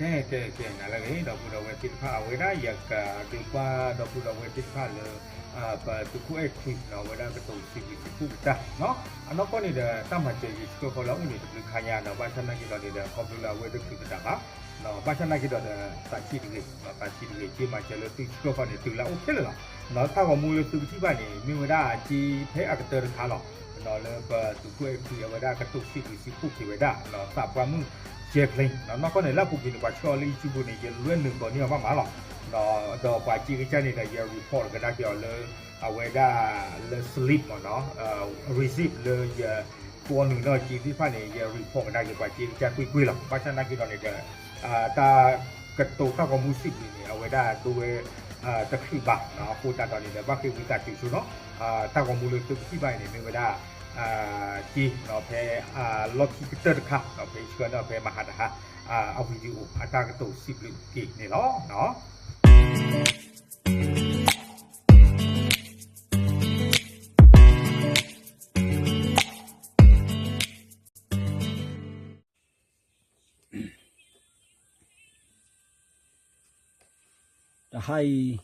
ကဲ ကဲ ကဲ နၤလၢအဂ့ၤ ဒီပုၢ်ဒီဝဲၢ်သ့ၣ်တဖၣ် အဝဲဒၣ်ယကဒုးပှၤဒီပုၢ်ဒီဝဲၢ်သ့ၣ်တဖၣ်လၢ ပသုးခိၣ်အဲၣ်ခွံ အဝဲဒၣ်ကတိၤစံးဘျုးစံးဖှိၣ်ကတၢ် အနီၢ်ကီၢ်န့ၣ်ဒီး တၢ်မၤစၢၤယဆှၢဃီၤလၢအအိၣ်န့ၣ် တဘျုးခါညါဒီး ဘၣ်ဆၣ်နာ်က့ဒီးန့ၣ်ဒီး ခီဖျိလၢအဝဲသ့ၣ်ချုးသတးဘၣ် ဘၣ်ဆၣ်နာ်က့ဒီး သးဆံးတဂ့ၤ သးဆံးတဂ့ၤ က့မၤစၢၤလၢသုဆှၢဃီၤန့ၣ် တုၤလၢအအိၣ်ခဲလၢာ်လီၤ. တၢ်ဂီၤမူလၢသုကထံၣ်ဘၣ်န့ၣ် မ့ၢ်ဝဲဒၣ်အက့ဖဲအကတၢၢ်တခါလီၤ. လၢပသုးခိၣ်အဲၣ်ခွံအဝဲဒၣ်ကတိၤစံးဘျုးစံးဖှိၣ်က့ၤဝဲဒၣ် သးပှၢ်မုၣ် ယဲဖျိ နီၢ်ကီၢ်န့ၣ် လၢအပူၤကွံာ်န့ၣ် ပှၤဆှၢအီၤလၢ YouTube န့ၣ် ယလွဲၢ်နုာ်ကီၤန့ၢ်အီၤဘၣ်မးလီၤ. ဒီးပှၤစ့ကစၢ်န့ၣ်ဒီး ယ report ကဒါက့ၤအီၤလၢ အဝဲဒၣ်လၢ slip မ့ၢ်နီၤ receipt လၢယကွီနုာ်နီၢ်က့သ့ၣ်တဖၣ်န့ၣ် ယ report ကဒါက့ၤပှၤစ့ကစၢ်ကွ့ၢ်ကွ့ၢ်လီၤ. ဘၣ်ဆၣ်နာ်က့ဒီးန့ၣ်ဒီး တၢ်ကတိၤတၢ်ဂီၤမူစံးဘျုးန့ၣ် အဝဲဒၣ်ဒိဝဲတချုးဘၣ် အဃိသတးဒီးန့ၣ်ဒီး ဘၣ်ဃ့ဝံသးစူၤဆိနီၤ တၢ်ဂီၤမူလၢသုကထံၣ်ဘၣ်အံၤန့ၣ် မ့ၢ်ဝဲဒၣ် က့ဖဲလီၢ်ခံကတၢၢ်တခါ ဖဲဆှၢန့ၢ်ဖဲမဟါတဟါ အ video အတၢ်ကတိၤစံးဘျုးက့ၤန့ၣ်လီၤ. တဟါအံၤ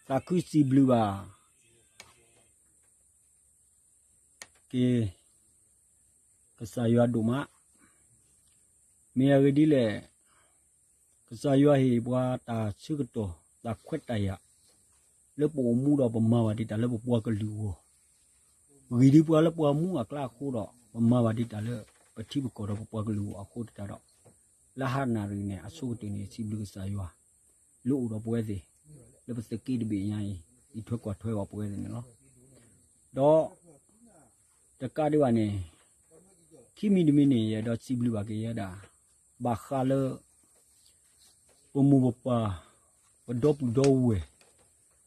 သးခုစံးဘျုးဘၣ် က့ၤ ကစၢ်ယွၤဒိၣ်မး, မ့ၢ်အဂ့ၢ်ဒ်လဲၣ်, ကစၢ်ယွၤဟ့ၣ်ပှၤတၢ်ဆၢကတီၢ် တၢ်ခွဲးတၢ်ယာ် လၢပအိၣ်မူဒီးပမၤဘၣ်ဒံးတၢ်လၢပပှၤကလုာ်အဂီၢ်, ဂ့ၤဒ်ပှၤလၢပှၤမူအကျါအဃိဒီး ပမၤဘၣ်ဒံးတၢ်လၢ ပထံပကီၢ်ဒီးပပှၤကလုာ်အဂီၢ်အဃိသတးဒီး လၢဟါနၣ်ရံၣ်န့ၣ် အဆိကတၢၢ်န့ၣ် စံးဘျုးကစၢ်ယွၤ လၢအိၣ်ဒီးပဝဲသ့ၣ် လၢပသုးက့တဘ့ၣ်ညါအံၤ အံးထွဲကွၢ်ထွဲအီၤပဝဲသ့ၣ်န့ၣ်လီၤ. ဒီး တကးဒံးဘၣ်န့ၣ် ခံမံၤတမံၤန့ၣ် ယအဲၣ်ဒိးစံးဘျုးဘၣ်က့ၤယဲဒၣ် ဘၣ်ဃးလၢ ပမိၢ်ပပၢ် ပဒီပုၢ်ဒီဝဲၢ်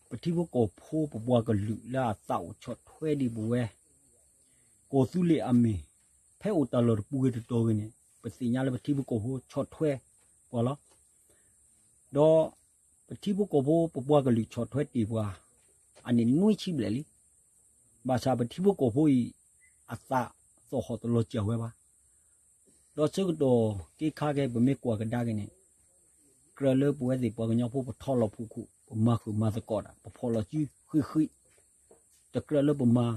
ပထံဖိကီၢ်ဖိပပှၤကလုာ်လၢအသးအိၣ်ဆီၣ်ထွဲဒံးပဝဲ ကီၢ်သူလ့ၤအမ့ၢ် ဖဲအိၣ်တၢ်လီၢ်တပူၤဂ့ၤတတီၤဂ့ၤန့ၣ် ပသ့ၣ်ညါလၢပထံဖိကီၢ်ဖိဆီၣ်ထွဲပှၤလီၤ. ဒီး ပထံဖိကီၢ်ဖိပပှၤကလုာ်ဆီၣ်ထွဲတ့ၢ်ပှၤ အနံၣ်နွံဆံဘျဲၣ်လံ. ဘၣ်ဆၣ်ပထံဖိကီၢ်ဖိအံၤ အသးသီၣ်ဟီၣ်တလီၤစၢ်ဝဲဘၣ်. ဒီးဆၢကတီၢ်က့ၤခါက့ၤ ပမ့ၢ်ကွၢ်ကဒါက့ၤန့ၣ် ကြၢးလၢပဝဲသ့ၣ်ပှၤကညီဖိပထီလီၤဖူးခိၣ် ပမၤဃုာ်မၤသကိးတၢ် ပဖီၣ်လီၤစုဃံးဃံး တကြၢးလၢပမၤ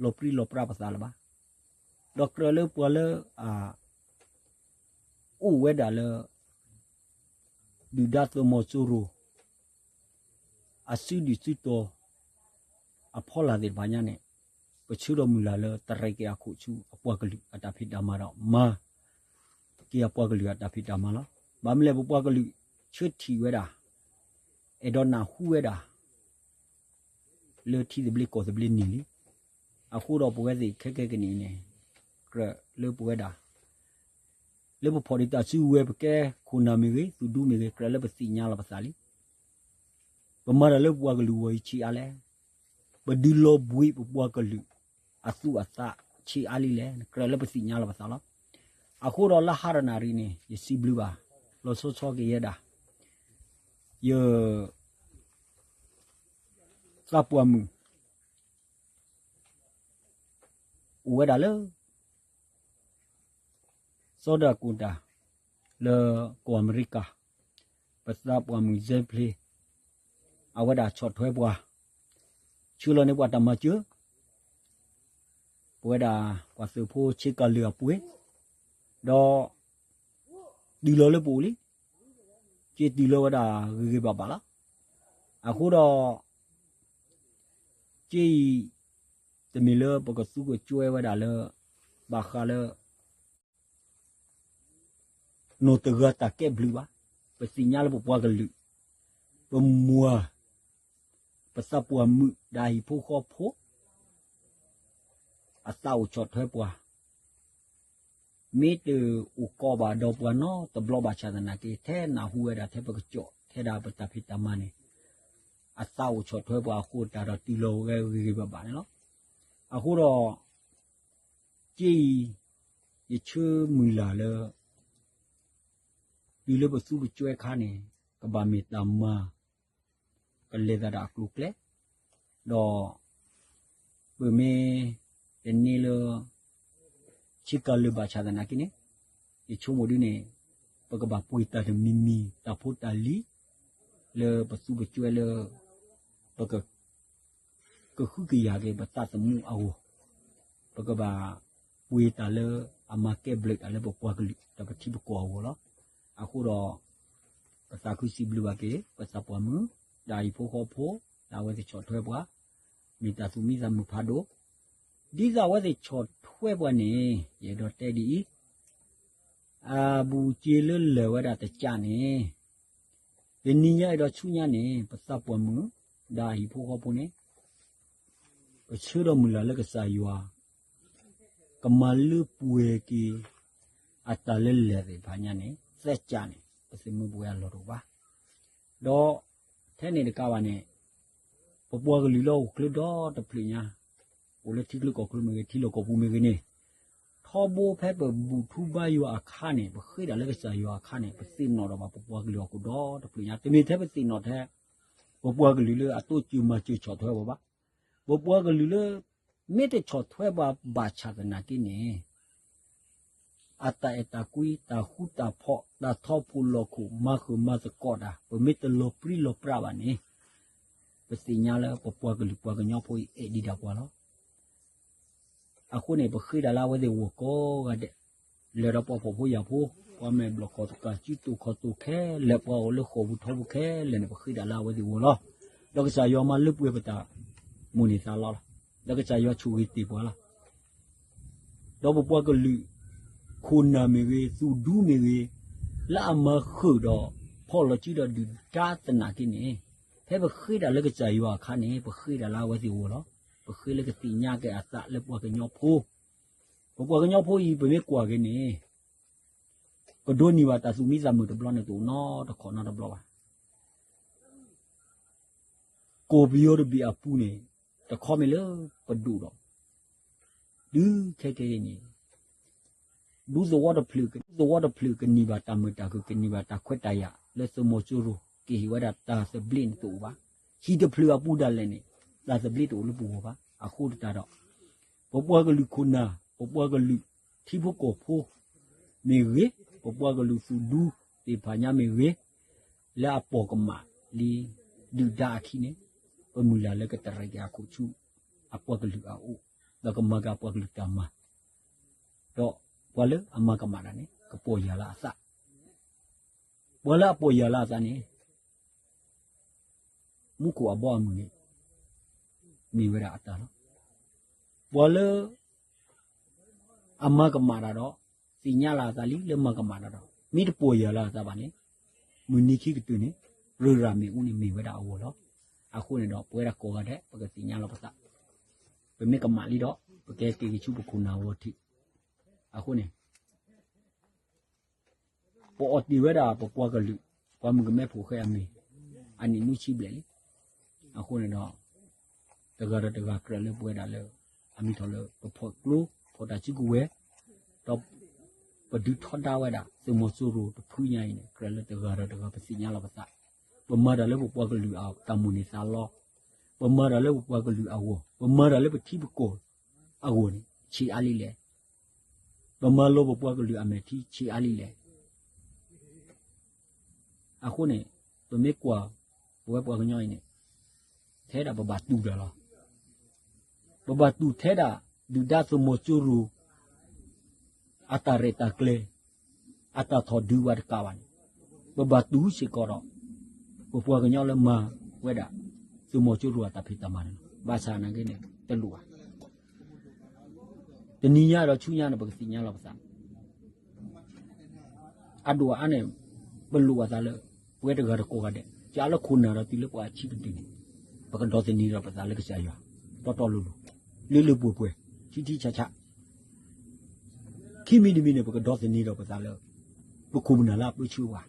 လီၤပြံလီၤပြါပသးလၢၤဘၣ်. ဒီးကြၢးလၢပှၤလၢ အ အိၣ်ဝဲဒၣ်လၢ ဒုၣ်ဒါသုးမီၤစိရိၤ အစုဒုၣ်စုတီၤ အဖီလာ်သ့ၣ်တဖၣ်ညါန့ၣ် ပဆၢဒီးမုၢ်လၢ်လၢတရံးက့ၤအခိၣ်ဆူအပှၤကလုာ်အတၢ်ဖံးတၢ်မၤဒီး မၤက့ၤအပှၤကလုာ်အတၢ်ဖံးတၢ်မၤလီၤ. ဘၣ်မနုၤလဲၣ် ပပှၤကလုာ်ဆၢထံၣ်ဝဲဒၣ် အဲၣ်ဒိးနၢ်ဟူဝဲဒၣ် လၢထံသဘျ့ကီၢ်သဘျ့န့ၣ်လံ. အဃိဒီးပဝဲသ့ၣ်ခဲကဲကနံၣ်အံၤန့ၣ် ကြၢးလၢပဝဲဒၣ် လၢပဖီၣ်ဒံးတၢ်စုကဝဲၤ ပကဲခိၣ်နၢ်မ့ၢ်ဂ့ၤ သူၣ်ဒူမ့ၢ်ဂ့ၤ ကြၢးလၢပသ့ၣ်ညါလီၤပသးလံ. ပမၤတၢ်လၢပပှၤကလုာ်အဂီၢ်အံၤဆံးအါလဲၣ်. ပဒုးလီၤဘှံးပပှၤကလုာ်အသူၣ်အသးဆံးအါလံလဲၣ် ကြၢးလၢပသ့ၣ်ညါလီၤပသးလီၤ. အဃိဒီးလၢဟါတနၣ်ရံၣ်န့ၣ် ယစံးဘျုးဘၣ် လီၤဆီဆီက့ၤယဲဒၣ် ယ သးပှၢ်မုၣ် အိၣ်ဝဲဒၣ်လၢ စီၤဒၢကိၣ်တၢ် လၢကီၢ်အမဲရကၤ ပသးပှၢ်မုၣ် Jeffrey အဝဲဒၣ်ဆီၣ်ထွဲပှၤ ဆှၢလီၤန့ၢ်ပှၤတၢ်မၤစၢၤ ပဝဲဒၣ်ပှၤသုးဖိဆ့ကၤလၢာ်အပှ့ၤ ဒီး တုၤလီၤလၢပအိၣ်လံ က့ၤတုၤလၢဝဲဒၣ်ဂ့ၤဂ့ၤဘၣ်ဘၣ်လီၤ. အဃိဒီး က့အံၤ တမ့ၢ်လၢပကသူကကွဲဝဲဒၣ်လၢ ဘၣ်ဃးလၢ နီၢ်တဂၤတၢ်ကဲဘျုးဘၣ်. ပသ့ၣ်ညါလၢပပှၤကလုာ် ပမုၢ် ပသးပှၢ်မုၣ်ဒီးအဟံၣ်ဖိဃီဖိ အသးအိၣ်ဆီၣ်ထွဲပှၤ မ့ၢ်တအိၣ်ကိးဘၣ်ဒီးပှၤနီတဘျီဘၣ်ဆၣ်သနာ်က့ ထဲနၢ်ဟူဝဲဒၣ်ထဲပကစီၣ် ထဲဒၣ်ပတၢ်ဖံးတၢ်မၤန့ၣ် အသးအိၣ်ဆီၣ်ထွဲပှၤအဃိသတးဒီးတုၤလီၤဝဲဂ့ၤဂ့ၤဘၣ်ဘၣ်န့ၣ်လီၤ. အဃိဒီး က့အံၤ ယဆၢမုၢ်လၢ်လၢ တုၤလၢပသူကကွဲခါန့ၣ် ကဘၣ်မ့ၢ်တၢ်မၤ ကလဲၤသးဒၣ်အကျိၤအကျဲ ဒီး ပမ့ၢ်တန့ၢ်လၢ ဆ့ကၤလၢာ်ဘၣ်ဆၣ်သနာ်က့န့ၣ် ယဆိကမိၣ်ဒ်န့ၣ် ပကဘၣ်ပှ့ၤတၢ်တမံၤမံၤ တၢ်ဖိတၢ်လံၤ လၢပသူပကၠွဲလၢ ပက ကဟုကယာ်က့ၤပသးသမူအဂီၢ်, ပကဘၣ်ပှ့ၤတၢ်လၢအမၤကဲဘျုးတၢ်လၢပပှၤကလုာ်ဒီးပထံပကီၢ်အဂီၢ်လီၤ. အဃိဒီး ပသးခုစံးဘျုးဘၣ်က့ၤ ပသးပှၢ်မုၢ် ဒီးအဟံၣ်ဖိဃီဖိ လၢအဝဲသ့ၣ်ဆီၣ်ထွဲပှၤ မ့ၢ်တၢ်သူၣ်မံသးမုာ်ဖးဒိၣ်, ဒ်သိးအဝဲသ့ၣ်ဆီၣ်ထွဲပှၤန့ၣ် ယအဲၣ်ဒိးတဲဒ်အံၤ, အဘူးက့ၤလၢလၢာ်ဝဲဒၣ်တကးန့ၣ် တနံၤညါအံၤဒီးဆူညါန့ၣ် ပသးပှၢ်မုၢ် ဒီးအဟံၣ်ဖိဃီဖိန့ၣ် ပဆၢဒီးမုၢ်လၢ်လၢကစၢ်ယွၤ ကမၤလၢပှဲၤက့ၤ အတၢ်လၢလၢာ်သ့ၣ်တဖၣ်ညါန့ၣ် သၢကးန့ၣ် ပသ့ၣ်မုၢ်ပဝဲအလီၢ်တအိၣ်ဘၣ်. ဒီး ထဲန့ၣ်တကးဘၣ်န့ၣ် ပပှၤကလုာ်လၢဟီၣ်ခိၣ်ချၢဒီတဖျၢၣ်ညါ အိၣ်လၢထံချၢကီၢ်ချၢမ့ၢ်ဂ့ၤ ထံလီၢ်ကီၢ်ပူၤမ့ၢ်ဂ့ၤန့ၣ် ထီဘိဖဲပဘူၣ်ထူဘါယွၤအခါန့ၣ် ပဃ့ဒၣ်လၢကစၢ်ယွၤအခါန့ၣ် ပသ့ၣ်နီၣ်ဒီးဘၣ်ပပှၤကလုာ်ဟီၣ်ခိၣ်ဒီတဖျၢၣ်ညါ တမ့ၢ်ထဲပသ့ၣ်နီၣ်ထဲ ပပှၤကလုာ်လၢအတိစၢၤမၤစၢၤဆီၣ်ထွဲပှၤဘၣ်. ပပှၤကလုာ်လၢ မ့ၢ်တဆီၣ်ထွဲပှၤဘၣ်ဆၣ်သနာ်က့န့ၣ် အတၢ်အဲၣ်တၢ်ကွံ တၢ်ဃူတၢ်ဖိး တၢ်ထီၣ်ဖှိၣ်လီၤခိၣ် မၤဃုာ်မၤသကိးတၢ် ပမ့ၢ်တလီၤပြံလီၤပြါဘၣ်န့ၣ် ပသ့ၣ်ညါလၢပပှၤကလုာ်ပှၤကညီဖိအံၤ အဲၣ်ဒံးဒၣ်ပှၤလီၤ. အဃိန့ၣ် ပဃ့ဒၣ်လၢအဝဲသ့ၣ်အဂီၢ်ကိးဂၤဒဲး, လဲၤဒီးပှၤဖှီၣ်ဖိယာ်ဖိ, ပှၤမဲာ်ဘျီၣ်ခီၣ်သကၤ စုတိာ်ခီၣ်တိာ်ခဲလၢာ်, ပှၤအိၣ်လၢဃိာ်ပူၤထီပူၤခဲလၢာ်န့ၣ် ပဃ့ဒၣ်လၢအဝဲသ့ၣ်အဂီၢ်လီၤ. ဒီးကစၢ်ယွၤမၤလၢပှဲၤပတၢ်မိၣ်န့ၢ်သးလီလီၤ. ဒီးကစၢ်ယွၤဆိၣ်ဂ့ၤတ့ၢ်ပှၤလီၤ. ဒီးပပှၤကလုာ် ခိၣ်နၢ်မ့ၢ်ဂ့ၤ, သူၣ်ဒူမ့ၢ်ဂ့ၤ, လၢအမၤဃုာ်ဒီး ဖီၣ်လီၤစုဒီးဒုၣ်ဒါသနာ်က့န့ၣ်, ဖဲပဃ့ဒၣ်လၢကစၢ်ယွၤအခါန့ၣ် ပဃ့ဒၣ်လၢအဝဲသ့ၣ်အဂီၢ်လီၤ. ပဃ့လၢကသ့ၣ်ညါက့ၤအသးလၢပှၤကညီဖိ, ပပှၤကညီဖိအံၤ ပမ့ၢ်ကွၢ်က့ၤန့ၣ် ပဒိးန့ၢ်ဘၣ်တၢ်သူၣ်မံသးမုာ်တဘျီန့ၣ် တအိၣ်နီတခီၣ်နီတဘျီဘၣ်. ကီၢ်ပယီၤတဘ့ၣ်အပူၤန့ၣ် တခီမ့ၢ်လၢပဒိၣ်ဒီး တုၤခဲကနံၣ်အံၤန့ၣ် ဒူသဝီတဖျၢၣ်, ဒူသဝီတဖျၢၣ်ကန့ၢ်ဘၣ်တၢ်မုာ်တၢ်ခုၣ် ကန့ၢ်ဘၣ်တၢ်ခွဲးတၢ်ယာ်လၢသုးမီၤစိရိၤ ကဟ့ၣ်ဝဲဒၣ်တၢ်သဘျ့န့ၣ်တအိၣ်ဘၣ်. ဟံၣ်တဖျၢၣ်အပူၤဒၣ်လဲာ်န့ၣ် တၢ်သဘျ့တအိၣ်လၢပဂီၢ်ဘၣ်. အဃိသတးဒီး ပပှၤကလုာ်ခိၣ်နၢ်, ပပှၤကလုာ်ထံဖိကီၢ်ဖိမ့ၢ်ဂ့ၤ, ပပှၤကလုာ်သူၣ်ဒူသ့ၣ်တဖၣ်ညါမ့ၢ်ဂ့ၤ, လၢအပိာ်ကမၣ်လံဒုၣ်ဒါအခံန့ၣ်, ပမုၢ်လၢ်လၢကတရဲၣ်က့ၤအခိၣ်ဆူ အပှၤကလုာ်အအိၣ်, ဒီးကမၤက့ၤအပှၤကလုာ်တၢ်မၤ, ဒီးပှၤလၢအမၤကမၣ်တၢ်န့ၣ် ကပီၢ်ယၢ်လၢအသး, ပှၤလၢအပီၢ်ယၢ်လၢအသးန့ၣ် မူခိၣ်အဘီအမုၢ်န့ၣ် မ့ၢ်ဝဲဒၣ်အတၢ်လီၤ. ပှၤလၢ အမၤကမၣ်တၢ်ဒီး သ့ၣ်ညါလီၤအသးလံလၢမၤကမၣ်တၢ်ဒီး မ့ၢ်တပီၢ်ယၢ်လီၤအသးဘၣ်န့ၣ် မုၢ်နံၤခံကတၢၢ်န့ၣ် ရၢၢ်ရၢ်မ့ၣ်အူန့ၣ်မ့ၢ်ဝဲဒၣ်အဂီၢ်လီၤ. အဃိန့ၣ်ဒီး ပဝဲဒၣ်ကိးဂၤဒဲး ပကသ့ၣ်ညါလီၤပသး, ပမ့ၢ်ကမၣ်လံဒီး ပကက့ၤက့ၤဆူပခိၣ်နၢ်ဂီၤထံး, အဃိန့ၣ် ပအီၣ်တ့ၢ်ဝဲဒၣ်ပပှၤကလုာ် ပှၤမုၣ်ကမဲဖိဃဲအမံၤ အနံၣ်နွံဆံဘျဲၣ်လံ. အဃိန့ၣ်ဒီး တဂၤဒီးတဂၤကြၢးလၢပဝဲဒၣ်လၢ အမံၤထီၣ်လၢပဖီၣ်ကျိ ဖီၣ်တၢ်စုကဝဲၤ, ဒီး ပဒုးထီဒါဝဲဒၣ် သုးမီၤစိရိၤတဖုညါအံၤန့ၣ် ကြၢးလၢတဂၤဒီးတဂၤပသ့ၣ်ညါလီၤပသး, ပမၤတၢ်လၢပပှၤကလုာ်အတၢ်မိၣ်န့ၢ်သးလီ, ပမၤတၢ်လၢပပှၤကလုာ်အဂီၢ်, ပမၤတၢ်လၢပထံပကီၢ်အဂီၢ်န့ၣ် ဆံးအါလံလဲၣ်. ပမၤလီၤပပှၤကလုာ်အမဲာ်ထံဆံးအါလံလဲၣ်. အဃိန့ၣ် ပမ့ၢ်ကွၢ် ပဝဲပှၤကညီအံၤန့ၣ် ထဲဒၣ်ပဘၣ်တူၢ်တၢ်လီၤ. ပဘၣ်တူၢ်ထဲဒၣ် ဒုၣ်ဒါသုးမီၤစိရိၤ အတၢ်ရဲၣ်တၢ်ကျဲၤ အတၢ်ထီၣ်ဒုးဝဲတကးဘၣ်န့ၣ် ပဘၣ်တူၢ်စ့ၢ်ကီးဒီး ပပှၤကညီလၢမၤဝဲဒၣ် သုးမီၤစိရိၤအတၢ်ဖံးတၢ်မၤန့ၣ်လီၤ. ဘၣ်ဆၣ်နာ်က့န့ၣ် တလိၣ်ဘၣ်. တနံၤညါဒီးဆူညါန့ၣ် ပကသ့ၣ်ညါလီၤပသး အဒိၣ်အအါန့ၣ် ပလိၣ်အသးလၢ ပဝဲတဂၤဒီးကိးဂၤဒဲး ကလၢခိၣ်နၢ်ဒီးတုၤလၢပှၤအဆံးကတၢၢ်န့ၣ် ပကဒိးသန့ၤဒီးပသးလၢကစၢ်ယွၤ တီတီလိၤလိၤ လၢလၢပှဲၤပှဲၤ ထံထံဆးဆး ခံမံၤတမံၤန့ၣ် ပကဒိးသန့ၤဒီးပသးလၢ ပခိၣ်ပနၢ်လၢအပၢဆှၢပှၤ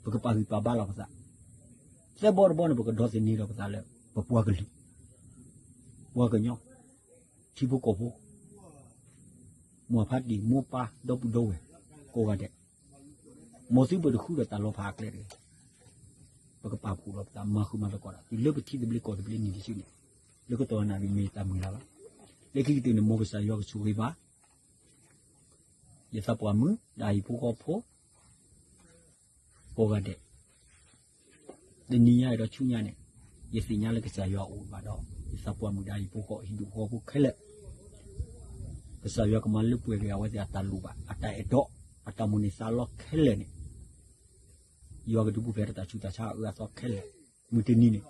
ပကပာ်ဂံၢ်ပာ်ဘါလီၤပသး သၢဘီတဘီန့ၣ် ပကဒိးသန့ၤဒီးပသးလၢ ပပှၤကလုာ် ပှၤကညီ ထံဖိကီၢ်ဖိ မိၢ်ဖးတံၢ်မိၢ်ပၢ်ဒီပုၢ်ဒီဝဲၢ် ကိးဂၤဒဲး မ်သုပတဃုဒီးတၢ်လီၤဖးအကျဲတဂ့ၤ. ပကပာ်ဖှိၣ်လီၤပသးမၤဃုာ်မၤသကိးတၢ် တုၤလၢပထံသဘျ့ကီၢ်သဘျ့နံၤတစုန့ၣ် လၢကတီၢ်နၣ်ရံၣ်မ့ၢ်တၢ်မုၢ်လၢ်လီၤ. လၢခံကတၢၢ်န့ၣ် မ်ကစၢ်ယွၤကဆိၣ်ဂ့ၤဘၣ် ယသးပှၢ်မုၣ် ဒီးအဟံၣ်ဖိဃီဖိ ကိးဂၤဒဲး, တနံၤညါအံၤဒီးဆူညါန့ၣ်, ယသ့ၣ်ညါလၢကစၢ်ယွၤအိၣ်ဘၣ်ဒီး ယသးပှၢ်မုၣ်ဒီးယဖိဃီဟံၣ်ဒူၣ်ဖိဖိခဲလၢာ်, ကစၢ်ယွၤကမၤလၢပှဲၤက့ၤအဝဲသ့ၣ်အတၢ်လိၣ်ဘၣ် အတၢ်အဲၣ်ဒိး အတၢ်မိၣ်န့ၢ်သးလီခဲလၢာ်န့ၣ်, ယွၤကဒုးပူၤဖျဲးတၢ်ဆူးတၢ်ဆါအအၢအသီခဲလၢာ်, မုၢ်တနံၤန့ၣ်,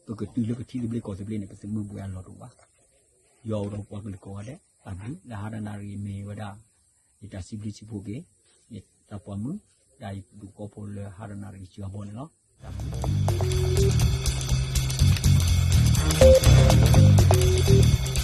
ပကတုၤလၢကထံသဘျ့ကီၢ်သဘျ့န့ၣ် ပသမၢပှဲၤအလီၢ်တအိၣ်ဘၣ်. ယွၤအိၣ်ဒီးပှၤကလုာ်ကိးဂၤဒဲး, တၢ်ဘျုးလၢဟါတနၣ်ရံၣ်မ့ၢ်ဝဲဒၣ် ယတၢ်စံးဘျုးစံးဖှိၣ်က့ၤ ယသးပှၢ်မုၣ် ဒီးယဒူၣ်ဃီဖိလၢဟါတနၣ်ရံၣ်စှၤဘီန့ၣ်လီၤ. တၢ်ဘျုး